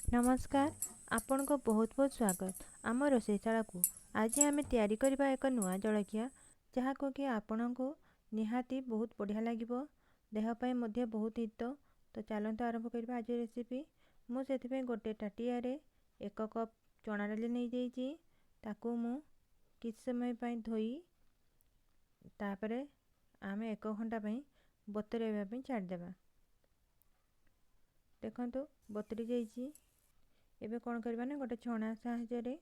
ନମସ୍କାର, ଆପଣଙ୍କୁ ବହୁତ ବହୁତ ସ୍ୱାଗତ ଆମ ରୋଷେଇଶାଳାକୁ। ଆଜି ଆମେ ତିଆରି କରିବା ଏକ ନୂଆ ଜଳଖିଆ, ଯାହାକୁ କି ଆପଣଙ୍କୁ ନିହାତି ବହୁତ ବଢ଼ିଆ ଲାଗିବ, ଦେହ ପାଇଁ ମଧ୍ୟ ବହୁତ ହିତ। ତ ଚାଲନ୍ତୁ ଆରମ୍ଭ କରିବା ଆଜି ରେସିପି। ମୁଁ ସେଥିପାଇଁ ଗୋଟେ ତାଟିଆରେ 1 କପ୍ ଚଣା ଡାଲି ନେଇଯାଇଛି। ତାକୁ ମୁଁ କିଛି ସମୟ ପାଇଁ ଧୋଇ ତାପରେ ଆମେ 1 ଘଣ୍ଟା ପାଇଁ ବତୁରାଇବା ପାଇଁ ଛାଡ଼ିଦେବା। ଦେଖନ୍ତୁ, ବତୁରି ଯାଇଛି। ଏବେ କ'ଣ କରିବା ନା ଗୋଟେ ଛଣା ସାହାଯ୍ୟରେ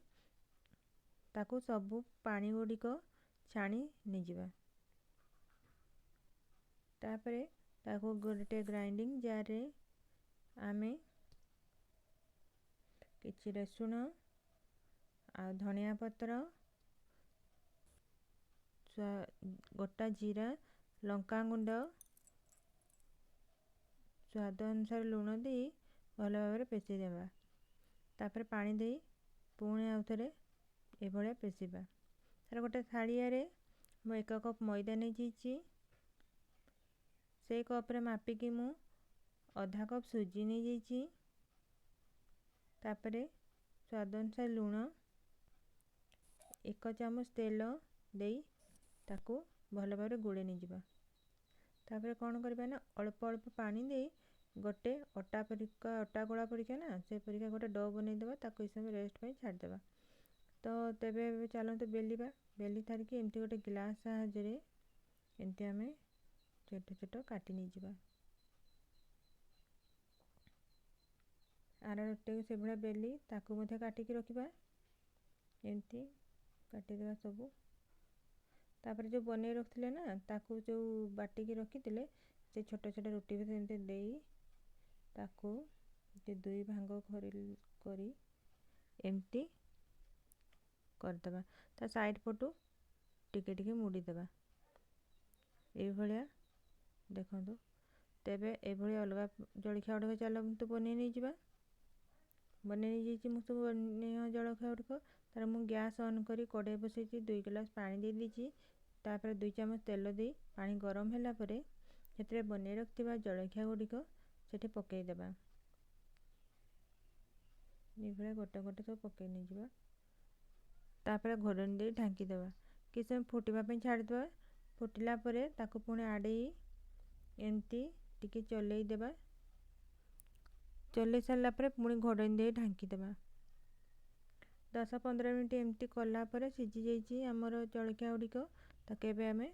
ତାକୁ ସବୁ ପାଣି ଗୁଡ଼ିକ ଛାଣି ନେଇଯିବା। ତାପରେ ତାକୁ ଗୋଟେ ଗ୍ରାଇଣ୍ଡିଙ୍ଗ ଜାର୍ରେ ଆମେ କିଛି ରସୁଣ ଆଉ ଧନିଆ ପତ୍ର, ଗୋଟା ଜିରା, ଲଙ୍କା ଗୁଣ୍ଡ, ସ୍ୱାଦ ଅନୁସାରେ ଲୁଣ ଦେଇ ଭଲ ଭାବରେ ପେଷି ଦେବା। ତାପରେ ପାଣି ଦେଇ ପୁଣି ଆଉ ଥରେ ଏଭଳିଆ ପେଷିବା। ତାର ଗୋଟେ ଥାଳିଆରେ ମୁଁ 1 କପ୍ ମଇଦା ନେଇଯାଇଛି। ସେଇ କପ୍ରେ ମାପିକି ମୁଁ ଅଧା କପ୍ ସୁଜି ନେଇଯାଇଛି। ତାପରେ ସ୍ୱାଦ ଅନୁସାରେ ଲୁଣ, 1 ଚାମଚ ତେଲ ଦେଇ ତାକୁ ଭଲ ଭାବରେ ଗୋଳେଇ ନେଇଯିବା। ତାପରେ କ'ଣ କରିବା ନା ଅଳ୍ପ ଅଳ୍ପ ପାଣି ଦେଇ ଗୋଟେ ଅଟା ପରିକା, ଅଟା ଗୋଳା ପରିକା ନା ସେ ପରିକା ଗୋଟେ do ବନେଇଦେବା। ତାକୁ କିଛି ସମୟ ରେଷ୍ଟ ପାଇଁ ଛାଡ଼ିଦେବା। ତ ତେବେ ଏବେ ଚାଲନ୍ତୁ ବେଲିବା। ବେଲି ସାରିକି ଏମିତି ଗୋଟେ ଗ୍ଲାସ୍ ସାହାଯ୍ୟରେ ଏମିତି ଆମେ ଛୋଟ ଛୋଟ କାଟି ନେଇଯିବା। ଆର ରୁଟିକୁ ସେଭଳିଆ ବେଲି ତାକୁ ମଧ୍ୟ କାଟିକି ରଖିବା। ଏମିତି କାଟିଦେବା ସବୁ। ତାପରେ ଯେଉଁ ବନେଇ ରଖିଥିଲେ ନା, ତାକୁ ଯେଉଁ ବାଟିକି ରଖିଥିଲେ, ସେ ଛୋଟ ଛୋଟ ରୁଟି ଭିତରେ ଏମିତି ଦେଇ ତାକୁ ଦୁଇ ଭାଙ୍ଗ କରି ଏମିତି କରିଦେବା। ତା ସାଇଡ଼୍ ପଟୁ ଟିକେ ଟିକେ ମୁଡ଼ିଦେବା ଏଇଭଳିଆ। ଦେଖନ୍ତୁ, ତେବେ ଏଭଳି ଅଲଗା ଜଳଖିଆ ଗୁଡ଼ିକ ଚାଲନ୍ତୁ ବନେଇ ନେଇଯିବା। ବନେଇ ନେଇଯାଇଛି ମୁଁ ସବୁ ଅନ୍ୟ ଜଳଖିଆ ଗୁଡ଼ିକ। ତାପରେ ମୁଁ ଗ୍ୟାସ୍ ଅନ୍ କରି କଡ଼େଇ ବସେଇଛି, 2 ଗ୍ଲାସ୍ ପାଣି ଦେଇ ଦେଇଛି। ତାପରେ 2 ଚାମଚ ତେଲ ଦେଇ ପାଣି ଗରମ ହେଲା ପରେ ସେଥିରେ ବନେଇ ରଖିଥିବା ଜଳଖିଆ ଗୁଡ଼ିକ ସେଠି ପକାଇଦେବା। ଏଇଭଳିଆ ଗୋଟେ ଗୋଟେ ସବୁ ପକାଇ ନେଇଯିବା। ତାପରେ ଘୋଡ଼ଣୀ ଦେଇ ଢାଙ୍କିଦେବା। କିଛି ସମୟ ଫୁଟିବା ପାଇଁ ଛାଡ଼ିଦେବା। ଫୁଟିଲା ପରେ ତାକୁ ପୁଣି ଆଡ଼େଇ ଏମିତି ଟିକେ ଚଲେଇ ଦେବା। ଚଲେଇ ସାରିଲା ପରେ ପୁଣି ଘୋଡ଼ଣୀ ଦେଇ ଢାଙ୍କିଦେବା। 10-15 ମିନିଟ୍ ଏମିତି କଲା ପରେ ସିଝି ଯାଇଛି ଆମର ଜଳଖିଆ ଗୁଡ଼ିକ। ତାକୁ ଏବେ ଆମେ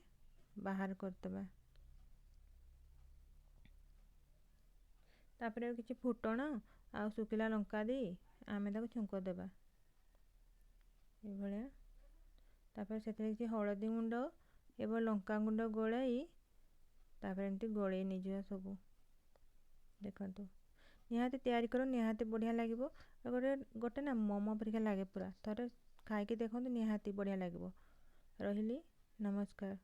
ବାହାର କରିଦେବା। ତାପରେ କିଛି ଫୁଟଣ ଆଉ ଶୁଖିଲା ଲଙ୍କା ଦେଇ ଆମେ ତାକୁ ଛୁଙ୍କ ଦେବା ଏଇଭଳିଆ। ତାପରେ ସେଥିରେ କିଛି ହଳଦୀ ଗୁଣ୍ଡ ଏବଂ ଲଙ୍କା ଗୁଣ୍ଡ ଗୋଳାଇ ତାପରେ ଏମିତି ଗୋଳେଇ ନେଇଯିବା ସବୁ। ଦେଖନ୍ତୁ, ନିହାତି ତିଆରି କର, ନିହାତି ବଢ଼ିଆ ଲାଗିବ। ଗୋଟେ ଗୋଟେ ନା ମୋମୋ ପରିକା ଲାଗେ ପୁରା। ଥରେ ଖାଇକି ଦେଖନ୍ତୁ, ନିହାତି ବଢ଼ିଆ ଲାଗିବ। ରହିଲି, ନମସ୍କାର।